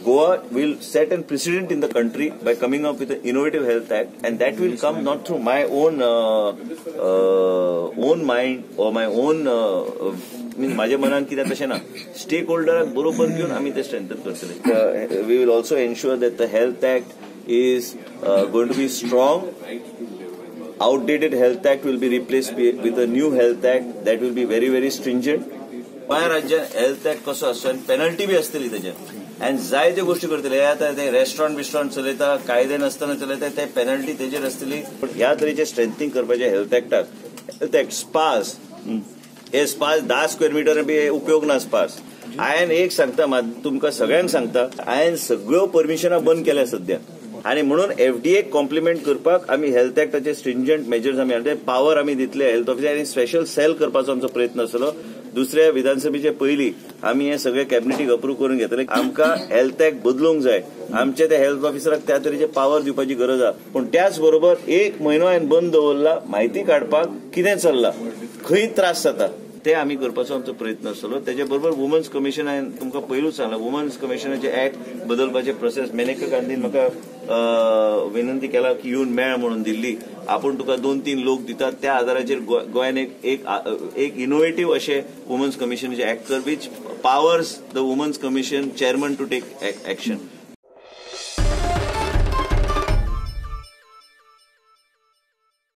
Goa will set an precedent in the country by coming up with an innovative health act, and that will come not through my own own mind or my own mean माझ्या मनान कितें तशें ना, stake होल्डराक बरोबर घेवन आमी ते strengthen करतले. We will also ensure that the health act is going to be strong. Outdated health act will be replaced with a new health act that will be very very stringent. Goa राज्यात health act कसो आसतो आनी penalty बी आसतली तेजेर, आनी जायत्यो गोश्टी करतले. हे आतां ते रेस्टॉरंट बिस्टॉरंट चलयता, कायदे नासतना चलयता, ते पेनल्टी तेजेर आसतली. पण ह्या तरेचे स्ट्रेंथनिंग करपाचे हेल्थ ऍक्टाक. हेल्थ ऍक्ट स्पास, हे स्पास 10 स्क्वेअर मिटर बी उपयोग ना स्पास. हांवें एक सांगता, तुमकां सगळ्यांक सांगता, हांवें सगळ्यो परमिशनां बंद केल्या सद्या, आनी म्हणून एफडीए कॉम्प्लिमेंट करपाक आमी हेल्थ ऍक्टाचे स्ट्रिंजंट मेजर्स आमी हाडले. पावर आमी दितले हेल्थ ऑफिसर, आनी स्पेशल सेल करपाचो आमचो प्रयत्न आसलो. दुसऱ्या विधानसभेचे पयलीं आमी हे सगळे कॅबिनेटीक अप्रूव्ह करून घेतले. आमकां हेल्थ ऍक्ट बदलूंक जाय, आमचे ते हेल्थ ऑफिसराक त्या तरेचे पावर दिवपाची गरज आसा. पूण त्याच बरोबर 1 म्हयनो हांवें बंद दवरला म्हायती काडपाक कितें चल्लां, खंय त्रास जाता ते आमी करपाचो आमचो प्रयत्न आसतलो. तेजे बरोबर वुमन्स कमिशन हांवें तुमकां पयलूच सांगलां, वुमन्स कमिशनाचे ऍक्ट बदलपाचे प्रोसेस मेनका गांधीन म्हाका विनंती केला की येवन मेळ म्हणून दिल्ली. आपूण तुका 2-3 लोक दितात, त्या आधाराचेर गोंयान एक इनोवेटीव अशें वुमन्स कमिशनाचे ऍक्ट कर, which powers the women's commission chairman to take action.